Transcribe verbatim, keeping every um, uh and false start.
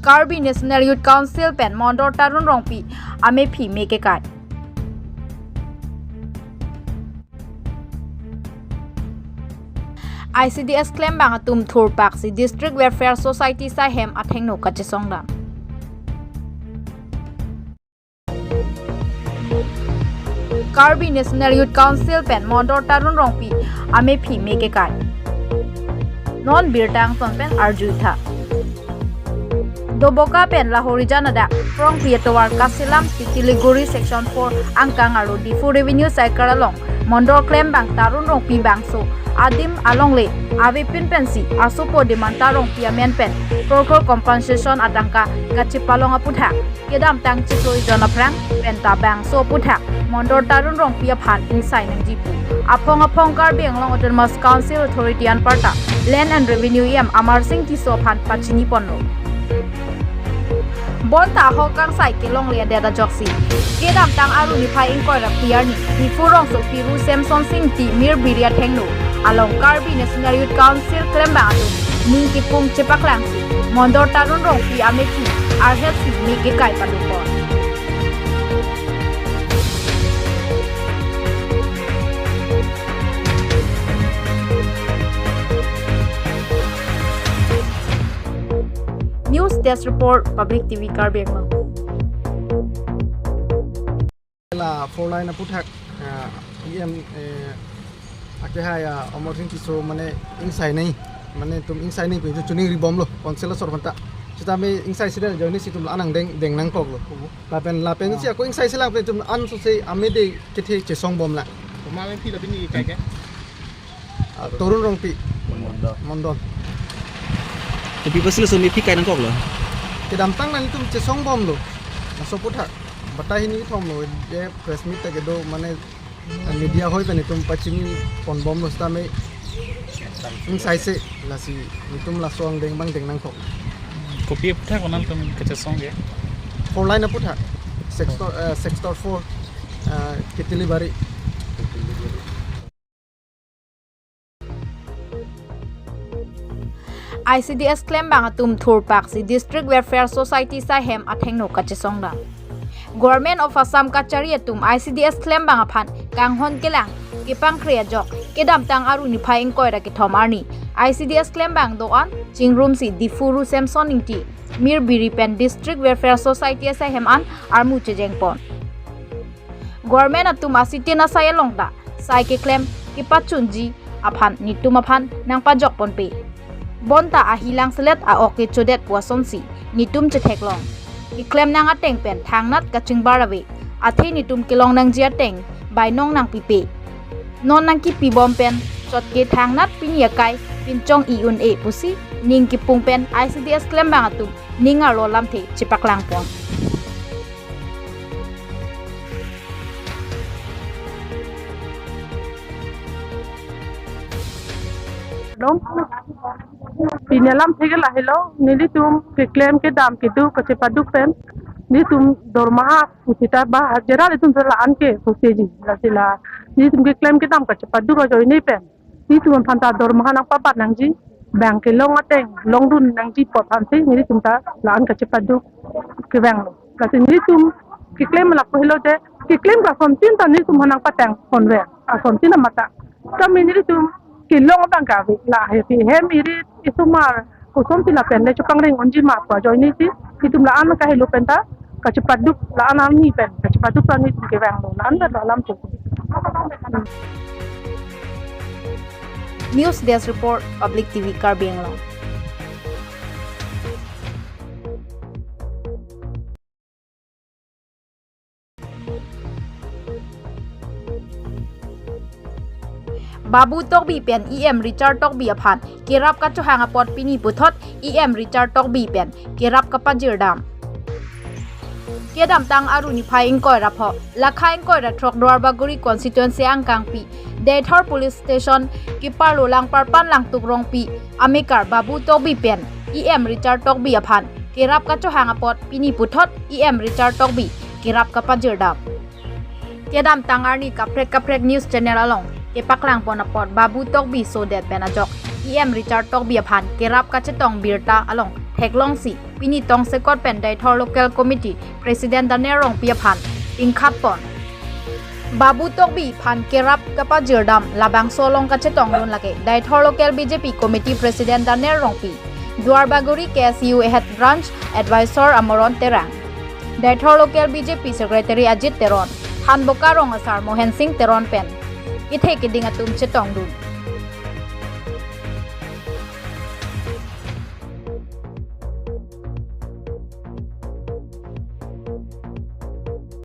Karbi National Youth Council pen Mondol Tarun Rongpi amephi me kekai. I C D S klembang atum thurpaksi District Welfare Society asai hem athengno kachesongdam. Karbi National Youth Council pen Mondol Tarun Rongpi amephi me kekai. Non birta angton pen arjuitha. Doboka pen Lahorijan adak Krongpi atovar Kasilam Titiliguri Section four angkang arlo Diphu Revenue Circle along Mondol klembang Tarun Rongpi bangso adim alongle avepin pensi asopo Dimanta Rongpi amen pen crore crore compensation atangka kachepalong aputhak kedamtang chiklo ijon aphrang penta bangso aputhak Mondol Tarun Rongpi aphan ingsai nangji pu aphong aphong Karbi Anglong Autonomous Council Authority anparta Land and Revenue E M Amarsing Tisso aphan pachiniponlo. Bonta ahok kangsai kelongle adet ajoksi kedamtang Aru niphai ingkoi ra phli arni Diphu rongsopi Ru Semson Sing Ingti Mirbiri athengno along Karbi National Youth Council klembang atum ning kipung chepaklangsi Mondol Tarun Rongpi amephi arhetsi me kekai padopon. News Desk Report, Public T V Karbi Anglong. La four lane aputhak, ah, E M, eh, akehai, ah, Amarsing Tisso mane ingsai nai, mane itum ingsai nai pu itum chuning ribomlo, council asor aphanta. Sitame ingsai sida ajoine si itum la-an angdeng, deng nangkoklo. Lapen, lapen si ako ingsai selang pen itum an sose amede kethe chesongbomlang. Komat amephi la pini kai ke? Ah, Tarun Rongpi. Mondol. Mondol. Kopi apotsi laso amephi kai nangkoklo? Kedamtang nanglitum chesongbomlo. Laso aputhak. Batai hini thomlo, je press meet ta kedo mane, ah, media hoi pen itum pachiniponbomlo sitame ingsai se lasi itum laso angdeng abang deng nangkok. Kopi aputhak ko nangtum kachesong ke? Four lane aputhak. Sector, eh, sector four, eh, Kitilibari. I C D S klembang atum thurpaksi District Welfare Society asai hem athengno kachesongdam. Government of Assam kachari atum I C D S klembang aphan kanghon kelang kepangkre ajok kedamtang Aru niphai ingkoi ra kethom arni I C D S klembang do-an chingrumsi Diphu Ru Semson Ingti Mirbiri pen District Welfare Society asai hem an armu chejengpon. Government atum asitin asai along ta sai keklem kepachunji aphan netum aphan nangpajokponpe. Bonta ahilang selet a-ok kechodet pu asonsi netum chetheklong. Keklem nang ateng pen thangnat kachingbar ave. Athe netum kelong nangji ateng bainong nangpipe. Non nangkipibom pen chotke thangnat pini akai pinchong-i un-e pusi ning kipung pen I C D S klembang atum ning arlo lamthe chepaklangpon. Dong. Pini alamthe ke lahelo, nelitum keklem kedam keduk kachepaduk pen, nelitum dormaha pusita ba hajira nelitum la-an ke puseji, lasi la nelitum keklem kedam kachepaduk ajoine pen nelitum aphan ta dormaha nangpabat nangji, bang kelong ateng longdun nangji apot aphansi nelitum ta la-an kachepaduk kevanglo. Lasi nelitum keklem lapu helo je, keklem ke asontin ta nelitum aphan nangpatangponve, asontin amat ta. Kami nelitum kelong abang kave, lahei hem irit isomar kosonsi lapen le chepangring unji ma pu ajoine si nelitum la-an kahelo pen ta kachepaduk, la-an arni pen kachepaduk ta nelitum kevanglo, la-an ta alamthe. News Desk Report, Public T V Karbi Anglong. Babu Tokbi pen E M Richard Tokbi aphan kerap kachohang apot pini puthot E M Richard Tokbi pen kerap kapajirdam. Kedamtang Aru niphai ingkoi ra pho, lakha ingkoi ra throk Duarbagori constituency angkangpi Deithor Police Station keparlo Langparpan Langtuk Rongpi amekar Babu Tokbi pen E M Richard Tokbi aphan kerap kachohang apot pini puthot E M Richard Tokbi kerap kapajirdam. Kedamtang arni kaprek kaprek news channel along kepaklangpon apot Babu Tokbi sodet pen ajok E M Richard Tokbi aphan kerap kachetong birta along theklongsi Pini tongsekot pen Deithor Local Committee President Daniel Rongpi aphan ingkhat pon. Babu Tokbi aphan kerap kapajirdam labangso along kachetong dun lake Deithor Local B J P Committee President Daniel Rongpi, Duarbagori K S U Head Branch Advisor Amoron Terang, Deithor Local B J P Secretary Ajit Teron, Thanboka Rong asar Mohen Sing Teron pen kethe keding atum chetong dun.